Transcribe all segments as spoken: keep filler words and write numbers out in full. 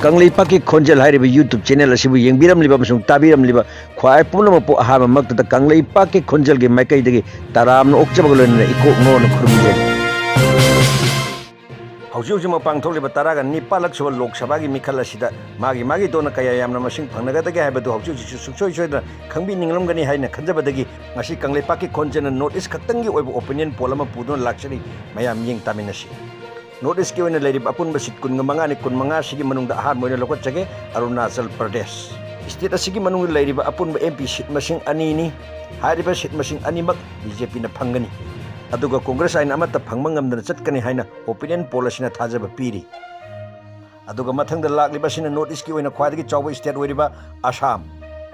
ꯀꯪꯂꯩꯄꯥꯛꯀꯤ ꯈꯣꯟꯖꯦꯜ ꯍꯥꯏꯔꯤꯕ YouTube channel ꯑꯁꯤꯕꯨ ꯌꯦꯡꯕꯤꯔꯝꯂꯤꯕ ꯑꯃꯁꯨꯡ ꯇꯥꯕꯤꯔꯝꯂꯤꯕ ꯈ꯭ꯋꯥꯏ ꯄꯨꯝꯅꯃꯛꯄꯨ ꯑꯍꯥꯟꯕꯃꯛꯇꯗ ꯀꯪꯂꯩꯄꯥꯛꯀꯤ ꯈꯣꯟꯖꯦꯜꯒꯤ ꯃꯥꯏꯀꯩꯗꯒꯤ ꯇꯔꯥꯝꯅ ꯑꯣꯛꯆꯕꯒ ꯂꯣꯏꯅꯅ ꯏꯀꯣꯛ ꯅꯣꯟꯅ ꯈꯨꯔꯨꯝꯖꯔꯤ꯫ ꯍꯧꯖꯤꯛ ꯍꯧꯖꯤꯛ ꯃꯄꯥꯡ ꯊꯣꯛꯂꯤꯕ ꯇꯔꯥꯒ ꯅꯤꯄꯥꯜꯂꯛ ꯁꯨꯕ ꯂꯣꯛ ꯁꯚꯥꯒꯤ ꯃꯤꯈꯜ ꯑꯁꯤꯗ ꯃꯥꯒꯤ ꯃꯥꯒꯤ ꯗꯣꯟꯅ ꯀꯌꯥ ꯌꯥꯝꯅ ꯃꯁꯤꯡ ꯐꯪꯅꯒꯗꯒꯦ ꯍꯥꯏꯕꯗꯨ ꯍꯧꯖꯤꯛ ꯍꯧꯖꯤꯛꯁꯨ ꯁꯨꯡꯁꯣꯏ ꯁꯣꯏꯗꯅ ꯈꯪꯕꯤꯅꯤꯡꯂꯝꯒꯅꯤ ꯍꯥꯏꯅ ꯈꯟꯖꯕꯗꯒꯤ ꯉꯁꯤ ꯀꯪꯂꯩꯄꯥꯛꯀꯤ ꯈꯣꯟꯖꯦꯜꯅ North East ꯈꯛꯇꯪꯒꯤ ꯑꯣꯏꯕ opinion poll ꯑꯃ ꯄꯨꯗꯨꯅ ꯂꯥꯛꯆꯔꯤ꯫ ꯃꯌꯥꯝ ꯃꯤꯠꯌꯦꯡ ꯇꯥꯃꯤꯟꯅꯁꯤ꯫ North East ꯀꯤ ꯑꯣꯏꯅ ꯂꯩꯔꯤꯕ ꯑꯄꯨꯟꯕ seat ꯀꯨꯟꯒ ꯃꯉꯥꯅꯤ꯫ ꯀꯨꯟꯃꯉꯥ ꯁꯤꯒꯤ ꯃꯅꯨꯡꯗ ꯑꯍꯥꯟꯕ ꯑꯣꯏꯅ ꯂꯧꯈꯠꯆꯒꯦ, ꯑꯔꯨꯅꯥꯆꯜ ꯄ꯭ꯔꯗꯦꯁ꯫ State ꯑꯁꯤꯒꯤ ꯃꯅꯨꯡꯗ ꯂꯩꯔꯤꯕ ꯑꯄꯨꯟꯕ MP seat ꯃꯁꯤꯡ ꯑꯅꯤꯅꯤ꯫ ꯍꯥꯏꯔꯤꯕ seat ꯃꯁꯤꯡ ꯑꯅꯤꯃꯛ BJP ꯅ ꯐꯪꯒꯅꯤ꯫ ꯑꯗꯨꯒ Congress ꯍꯥꯏꯅ ꯑꯃꯠꯇ ꯐꯪꯕ ꯉꯝꯗꯅ ꯆꯠꯀꯅꯤ ꯍꯥꯏꯅ opinion poll ꯑꯁꯤꯅ ꯊꯥꯖꯕ ꯄꯤꯔꯤ꯫ ꯑꯗꯨꯒ ꯃꯊꯪꯗ ꯂꯥꯛꯂꯤꯕ ꯑꯁꯤꯅ North East ꯀꯤ ꯑꯣꯏꯅ ꯈ꯭ꯋꯥꯏꯗꯒꯤ ꯆꯥꯎꯕ state ꯑꯣꯏꯔꯤꯕ ꯑꯁꯥꯝ꯫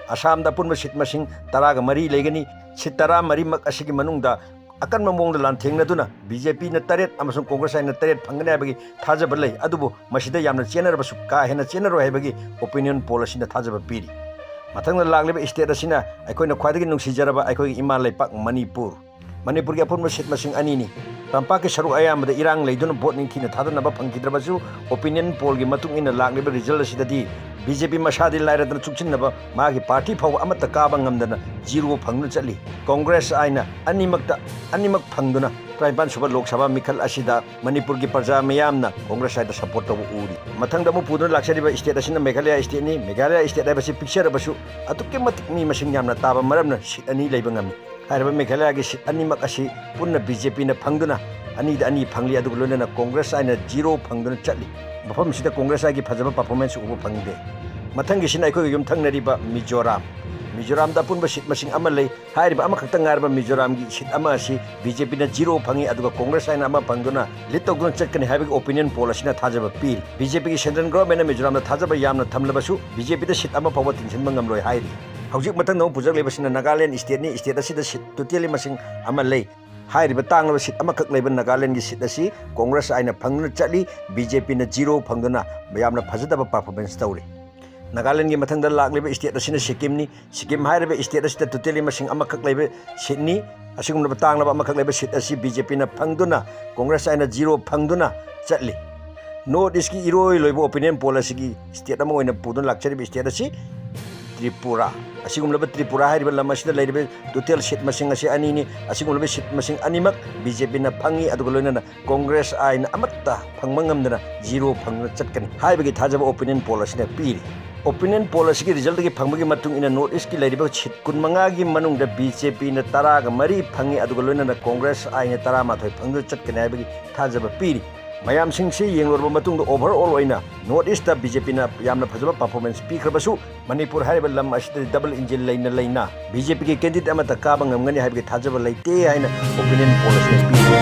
ꯑꯁꯥꯝꯗ ꯑꯄꯨꯟꯕ seat ꯃꯁꯤꯡ ꯇꯔꯥꯒ ꯃꯔꯤ ꯂꯩꯒꯅꯤ꯫ Seat ꯇꯔꯥꯃꯔꯤꯃꯛ ꯑꯁꯤꯒꯤ ꯃꯅꯨꯡꯗ ꯑꯀꯟꯕ ꯃꯑꯣꯡꯗ ꯂꯥꯟꯊꯦꯡꯅꯗꯨꯅ BJP ꯅ ꯇꯔꯦꯠ ꯑꯃꯁꯨꯡ Congress ꯍꯥꯏꯅ ꯇꯔꯦꯠ ꯐꯪꯒꯅꯤ ꯍꯥꯏꯕꯒꯤ ꯊꯥꯖꯕ ꯂꯩ꯫ ꯑꯗꯨꯕꯨ ꯃꯁꯤꯗ ꯌꯥꯝꯅ ꯆꯦꯟꯅꯔꯕꯁꯨ, ꯀꯥ ꯍꯦꯟꯅ ꯆꯦꯟꯅꯔꯣꯏ ꯍꯥꯏꯕꯒꯤ opinion poll ꯑꯁꯤꯅ ꯊꯥꯖꯕ ꯄꯤꯔꯤ꯫ ꯃꯊꯪꯗ ꯂꯥꯛꯂꯤꯕ state ꯑꯁꯤꯅ ꯑꯩꯈꯣꯏꯅ ꯈ꯭ꯋꯥꯏꯗꯒꯤ ꯅꯨꯡꯁꯤꯖꯔꯕ ꯑꯩꯈꯣꯏꯒꯤ ꯏꯃꯥ ꯂꯩꯄꯥꯛ ꯃꯅꯤꯄꯨꯔ꯫ ꯃꯅꯤꯄꯨꯔꯒꯤ ꯑꯄꯨꯟꯕ seat ꯃꯁꯤꯡ ꯑꯅꯤꯅꯤ꯫ ꯇꯝꯄꯥꯛꯀꯤ ꯁꯔꯨꯛ ꯑꯌꯥꯝꯕꯗ ꯏꯔꯥꯡ ꯂꯩꯗꯨꯅ vote ꯅꯤꯡꯊꯤꯅ ꯊꯥꯗꯅꯕ ꯐꯪꯈꯤꯗ꯭ꯔꯕꯁꯨ, opinion poll ꯒꯤ ꯃꯇꯨꯡ ꯏꯟꯅ ꯂꯥꯛꯂꯤꯕ result ꯑꯁꯤꯗꯗꯤ BJP ꯃꯁꯥꯗꯤ ꯂꯥꯏꯔꯗꯅ ꯆꯨꯞꯁꯤꯟꯅꯕ ꯃꯥꯒꯤ party ꯐꯥꯎꯕ ꯑꯃꯠꯇ ꯀꯥꯕ ꯉꯝꯗꯅ zero ꯐꯪꯗꯨꯅ ꯆꯠꯂꯤ꯫ Congress ꯍꯥꯏꯅ ꯑꯅꯤꯃꯛꯇ, ꯑꯅꯤꯃꯛ ꯐꯪꯗꯨꯅ ꯇꯔꯥꯅꯤꯄꯥꯟ ꯁꯨꯕ ꯂꯣꯛ ꯁꯚꯥ ꯃꯤꯈꯜ ꯑꯁꯤꯗ ꯃꯅꯤꯄꯨꯔꯒꯤ ꯄ꯭ꯔꯖꯥ ꯃꯤꯌꯥꯝꯅ Congress ꯍꯥꯏꯗ support ꯇꯧꯕ ꯎꯔꯤ꯫ ꯃꯊꯪꯗ ꯑꯃꯨꯛ ꯄꯨꯗꯨꯅ ꯂꯥꯛꯆꯔꯤꯕ state ꯑꯁꯤꯅ ꯃꯦꯘꯥꯂꯌ state ꯅꯤ꯫ ꯃꯦꯘꯥꯂꯌ state ꯍꯥꯏꯕꯁꯤ ꯄꯤꯛꯆꯔꯕꯁꯨ ꯑꯗꯨꯛꯀꯤ ꯃꯇꯤꯛ ꯃꯤ ꯃꯁꯤꯡ ꯌꯥꯝꯅ ꯇꯥꯕ ꯃꯔꯝꯅ seat ꯑꯅꯤ ꯂꯩꯕ ꯉꯝꯃꯤ꯫ ꯍꯥꯏꯔꯤꯕ ꯃꯦꯘꯥꯂꯌꯒꯤ seat ꯑꯅꯤꯃꯛ ꯑꯁꯤ ꯄꯨꯟꯅ BJP ꯅ ꯐꯪꯗꯨꯅ ꯑꯅꯤꯗ ꯑꯅꯤ ꯐꯪꯂꯤ, ꯑꯗꯨꯒ ꯂꯣꯏꯅꯅ Congress ꯍꯥꯏꯅ zero ꯐꯪꯗꯨꯅ ꯆꯠꯂꯤ꯫ ꯃꯐꯝꯁꯤꯗ Congress ꯍꯥꯏꯒꯤ ꯐꯖꯕ performance ꯎꯕ ꯐꯪꯗꯦ꯫ ꯃꯊꯪꯒꯤꯁꯤꯅ ꯑꯩꯈꯣꯏꯒ ꯌꯨꯝꯊꯪꯅꯔꯤꯕ ꯃꯤꯖꯣꯔꯥꯝ꯫ ꯃꯤꯖꯣꯔꯥꯝꯗ ꯑꯄꯨꯟꯕ seat ꯃꯁꯤꯡ ꯑꯃ ꯂꯩ꯫ ꯍꯥꯏꯔꯤꯕ ꯑꯃꯈꯛꯇ ꯉꯥꯏꯔꯕ ꯃꯤꯖꯣꯔꯥꯝꯒꯤ seat ꯑꯃ ꯑꯁꯤ BJP ꯅ zero ꯐꯪꯉꯤ, ꯑꯗꯨꯒ Congress ꯍꯥꯏꯅ ꯑꯃ ꯐꯪꯗꯨꯅ lead ꯇꯧꯗꯨꯅ ꯆꯠꯀꯅꯤ ꯍꯥꯏꯕꯒꯤ opinion poll ꯑꯁꯤꯅ ꯊꯥꯖꯕ ꯄꯤꯔꯤ꯫ BJP ꯒꯤ central government ꯅ ꯃꯤꯖꯣꯔꯥꯝꯗ ꯊꯥꯖꯕ ꯌꯥꯝꯅ ꯊꯝꯂꯕꯁꯨ, BJP ꯗ seat ꯑꯃ ꯐꯥꯎꯕ ꯇꯤꯟꯁꯤꯟꯕ ꯉꯝꯂꯣꯏ ꯍꯥꯏꯔꯤ꯫ ꯍꯧꯖꯤꯛ ꯃꯊꯪꯗ ꯑꯃꯨꯛ ꯄꯨꯖꯔꯛꯂꯤꯕꯁꯤꯅ ꯅꯥꯒꯥꯂꯦꯟ state ꯅꯤ꯫ State ꯑꯁꯤꯗ seat totally ꯃꯁꯤꯡ ꯑꯃ ꯂꯩ꯫ ꯍꯥꯏꯔꯤꯕ ꯇꯥꯡꯂꯕ seat ꯑꯃꯈꯛ ꯂꯩꯕ ꯅꯥꯒꯥꯂꯦꯟꯒꯤ seat ꯑꯁꯤ Congress ꯍꯥꯏꯅ ꯐꯪꯗꯨꯅ ꯆꯠꯂꯤ, BJP ꯅ zero ꯐꯪꯗꯨꯅ ꯌꯥꯝꯅ ꯐꯖꯗꯕ performance ꯇꯧꯔꯤ꯫ ꯅꯥꯒꯥꯂꯦꯟꯒꯤ ꯃꯊꯪꯗ ꯂꯥꯛꯂꯤꯕ state ꯑꯁꯤꯅ ꯁꯤꯛꯀꯤꯝꯅꯤ꯫ ꯁꯤꯛꯀꯤꯝ ꯍꯥꯏꯔꯤꯕ state ꯑꯁꯤꯗ totally ꯃꯁꯤꯡ ꯑꯃꯈꯛ ꯂꯩꯕ seat ꯅꯤ꯫ ꯑꯁꯤꯒꯨꯝꯂꯕ ꯇꯥꯡꯂꯕ ꯑꯃꯈꯛ ꯂꯩꯕ seat ꯑꯁꯤ BJP ꯅ ꯐꯪꯗꯨꯅ, Congress ꯍꯥꯏꯅ zero ꯐꯪꯗꯨꯅ ꯆꯠꯂꯤ꯫ North Eastꯀꯤ ꯏꯔꯣꯏ ꯂꯣꯏꯕ opinion poll ꯑꯁꯤꯒꯤ state ꯑꯃ ꯑꯣꯏꯅ ꯄꯨꯗꯨꯅ ꯂꯥꯛꯆꯔꯤꯕ state ꯑꯁꯤ ꯇ꯭ꯔꯤꯄꯨꯔꯥ꯫ ꯑꯁꯤꯒꯨꯝꯂꯕ ꯇ꯭ꯔꯤꯄꯨꯔꯥ ꯍꯥꯏꯔꯤꯕ ꯂꯝ ꯑꯁꯤꯗ ꯂꯩꯔꯤꯕ total seat ꯃꯁꯤꯡ ꯑꯁꯤ ꯑꯅꯤꯅꯤ꯫ ꯑꯁꯤꯒꯨꯝꯂꯕ seat ꯃꯁꯤꯡ ꯑꯅꯤꯃꯛ BJPꯅ ꯐꯪꯏ, ꯑꯗꯨꯒ ꯂꯣꯏꯅꯅ Congress ꯑꯥꯏꯅ ꯑꯃꯠꯇ ꯐꯪꯕ ꯉꯝꯗꯅ zero ꯐꯪꯗꯨꯅ ꯆꯠꯀꯅꯤ ꯍꯥꯏꯕꯒꯤ ꯊꯥꯖꯕ opinion poll ꯑꯁꯤꯅ ꯄꯤꯔꯤ꯫ Opinion poll ꯑꯁꯤꯒꯤ resultꯒꯤ ꯐꯪꯕꯒꯤ ꯃꯇꯨꯡ ꯏꯟꯅ North Eastꯀꯤ ꯂꯩꯔꯤꯕ seat ꯀꯨꯟꯃꯉꯥꯒꯤ ꯃꯅꯨꯡꯗ BJPꯅ ꯇꯔꯥꯒ ꯃꯔꯤ ꯐꯪꯏ, ꯑꯗꯨꯒ ꯂꯣꯏꯅꯅ Congress ꯑꯥꯏꯅ ꯇꯔꯥꯃꯥꯊꯣꯏ ꯐꯪꯗꯨꯅ ꯆꯠꯀꯅꯤ ꯍꯥꯏꯕꯒꯤ ꯊꯥꯖꯕ ꯄꯤꯔꯤ꯫ ꯃꯌꯥꯝꯁꯤꯡꯁꯤ ꯌꯦꯡꯂꯨꯔꯕ ꯃꯇꯨꯡꯗ overall ꯑꯣꯏꯅ North Eastꯇ BJPꯅ ꯌꯥꯝꯅ ꯐꯖꯕ performance ꯄꯤꯈ꯭ꯔꯕꯁꯨ, ꯃꯅꯤꯄꯨꯔ ꯍꯥꯏꯔꯤꯕ ꯂꯝ ꯑꯁꯤꯗꯗꯤ double engine ꯂꯩꯅ ꯂꯩꯅ BJPꯒꯤ candidate ꯑꯃꯠꯇ ꯀꯥꯕ ꯉꯝꯒꯅꯤ ꯍꯥꯏꯕꯒꯤ ꯊꯥꯖꯕ ꯂꯩꯇꯦ ꯍꯥꯏꯅ opinion poll ꯑꯁꯤꯅ ꯄꯤꯔꯤ꯫